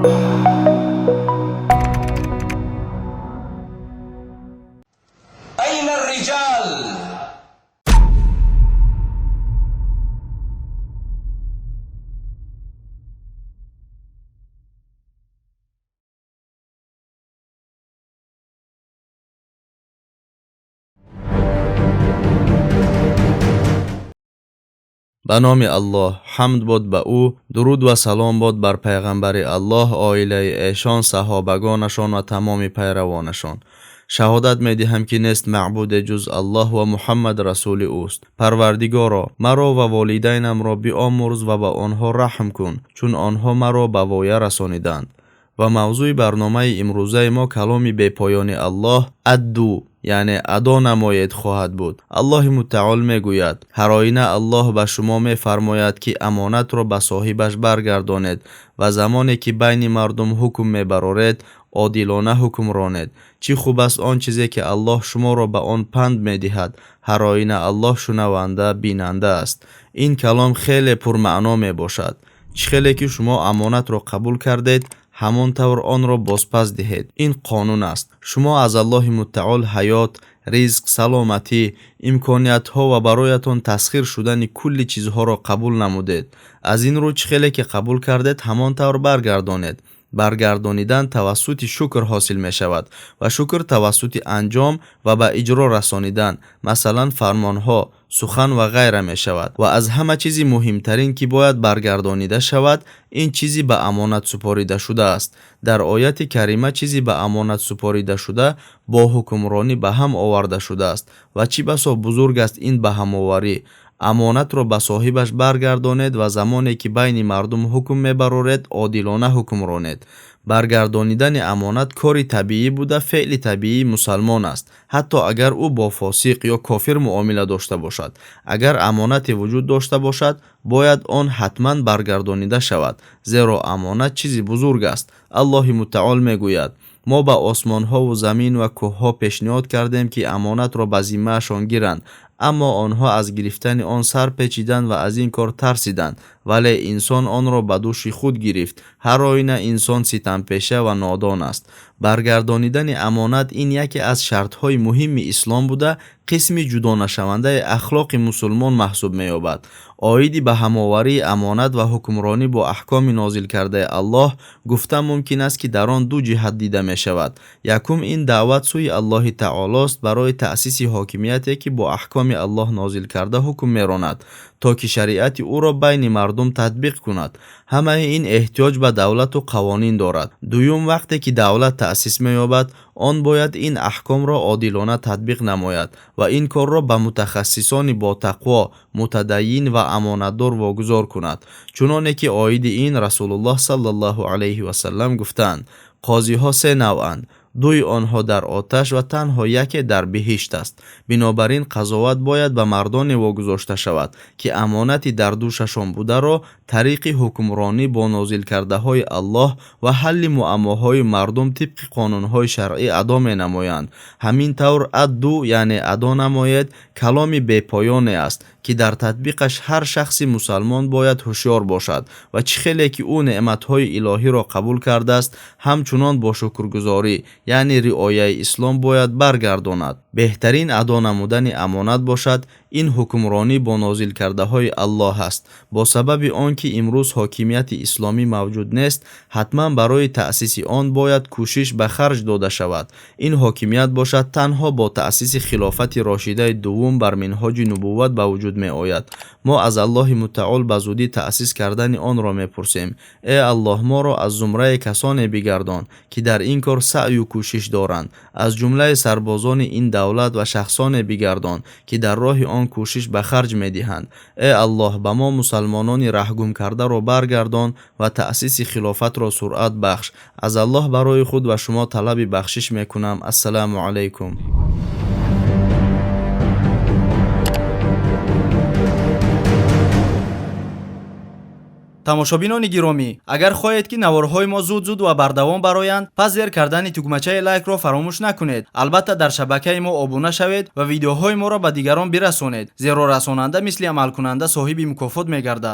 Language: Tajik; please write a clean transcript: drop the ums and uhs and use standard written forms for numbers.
أين الرجال؟ Ба номи Аллоҳ, ҳамд бод ба ӯ, дуруд ва салом бод бар пайғамбари Аллоҳ, оилаи эшон, саҳобагонашон ва тамоми пайравонашон. Шаҳодат медиҳам, ки нест маъбуде ҷуз Аллоҳ ва Муҳаммад расули ӯст. Парвардигоро, маро ва волидайнамро биомӯрз ва ба онҳо раҳм кун, чун онҳо маро ба воя расониданд. Ва мавзӯи барномаи имрӯзаи мо каломи бепоёни Аллоҳ «Адду», яъне адо намоед хоҳад буд. Аллоҳи мутаол мегӯяд: ҳар оина Аллоҳ ба шумо мефармояд, ки амонатро ба соҳибаш баргардонед ва замоне ки байни мардум ҳукм мебароред, одилона ҳукм ронед. Чӣ хуб аст он чизе ки Аллоҳ шуморо ба он панд медиҳад. Ҳар оина Аллоҳ шунаванда, бинанда аст. Ин калом хеле пурмаъно мебошад. Чӣ хеле ки шумо амонатро қабул кардед, ҳамон тавр онро бозпас диҳед. Ин қонун аст. Шумо аз Аллоҳи мутаол ҳаёт, ризқ, саломатӣ, имкониятҳо ва бароятон тасхир шудани кулли чизҳоро қабул намудед. Аз ин рӯ чӣ хеле ки қабул кардед, ҳамон тавр баргардонед. Баргардонидан тавассути шукр ҳосил мешавад ва шукр тавассути анҷом ва ба иҷро расонидан, масалан фармонҳо, сухан ва ғайра мешавад. Ва аз ҳама чизи муҳимтарин, ки бояд баргардонида шавад, ин чизи ба амонат супорида шудааст. Дар ояти карима чизи ба амонат супорида шуда бо ҳукмронӣ ба ҳам оварда шудааст ва чӣ басо бузург аст ин ба ҳамоварӣ. Амонатро ба соҳибаш баргардонед ва замоне ки байни мардум ҳукм мебароред, одилона ҳукм ронед. Баргардонидани амонат кори табиӣ буда, феъли табиии мусалмон аст, ҳатто агар ӯ бо фосиқ ё кофир муомила дошта бошад. Агар амонате вуҷуд дошта бошад, бояд он ҳатман баргардонида шавад, зеро амонат чизи бузург аст. Аллоҳи мутаол мегӯяд: мо ба осмонҳову замин ва кӯҳҳо пешниҳод кардем, ки амонатро ба зиммаашон гиранд, аммо онҳо аз гирифтани он сар печиданд ва аз ин кор тарсиданд, вале инсон онро ба дӯши худ гирифт. Ҳар оина инсон ситампеша ва нодон аст. Баргардонидани амонат ин яке аз шартҳои муҳими ислом буда, қисми ҷудонашавандаи ахлоқи мусулмон маҳсуб меёбад. Оиди ба ҳамоварии амонат ва ҳукмронӣ бо аҳкоми нозил кардаи Аллоҳ гуфта мумкин аст, ки дар он ду ҷиҳат дида мешавад. Якум, ин даъват сӯи Аллоҳи таолост барои таъсиси ҳокимияте, ки бо аҳкоми Аллоҳ нозил карда ҳукм меронад, то ки шариати ӯро байни мардум татбиқ кунад. Ҳамаи ин эҳтиёҷ ба давлату қавонин дорад. Дуюм, вақте ки давлат таъсис меёбад, он бояд ин аҳкомро одилона татбиқ намояд ва ин корро ба мутахассисони ботақво, мутадайин ва амонатдор вогузор кунад. Чуноне ки оиди ин Расулуллоҳ саллаллоҳу алайҳи васаллам гуфтаанд: қозиҳо се навъанд, дуи онҳо дар оташ ва танҳо яке дар биҳишт аст. Бинобар ин қазоват бояд ба мардоне вогузошта шавад, ки амонати дар дӯшашон бударо тариқи ҳукмронӣ бо нозилкардаҳои Аллоҳ ва ҳалли муаммоҳои мардум тибқи қонунҳои шаръӣ адо менамоянд. Ҳамин тавр адду, яъне адо намоед, каломи бепоёне аст, ки дар татбиқаш ҳар шахси мусалмон бояд ҳушёр бошад ва чӣ хеле ки ӯ неъматҳои илоҳиро қабул кардааст, ҳамчунон бо шукргузорӣ, яъне риояи ислом бояд баргардонад. Беҳтарин адо намудани амонат бошад, ин ҳукмронӣ бо нозилкардаҳои Аллоҳ аст. Бо сабаби он ки имрӯз ҳокимияти исломӣ мавҷуд нест, ҳатман барои таъсиси он бояд кӯшиш ба харҷ дода шавад. Ин ҳокимият бошад танҳо бо таъсиси хилофати рошидаи дуввум бар минҳоҷи нубувват ба вуҷуд меояд. Мо аз Аллоҳи мутаол ба зудӣ таъсис кардани онро мепурсем. Э Аллоҳ, моро аз зумраи касоне бигардон, ки дар ин кор саъю кӯшиш доранд, аз ҷумлаи сарбозони ин давлат ва шахсоне бигардон, ки дар роҳи он кӯшиш ба харҷ медиҳанд. Э Аллоҳ, ба мо мусалмонони раҳгумкардаро баргардон ва таъсиси хилофатро суръат бахш. Аз Аллоҳ барои худ ва шумо талаби бахшиш мекунам. Ассалому алайкум. Тамошобинони гиромӣ, агар хоҳед, ки наворҳои мо зуд-зуд ва бардавом бароянд, пас зер кардани тугмачаи лайкро фаромӯш накунед. Албатта, дар шабакаи мо обуна шавед ва видеоҳои моро ба дигарон бирасонед, зеро расонанда мисли амалкунанда соҳиби мукофот мегардад.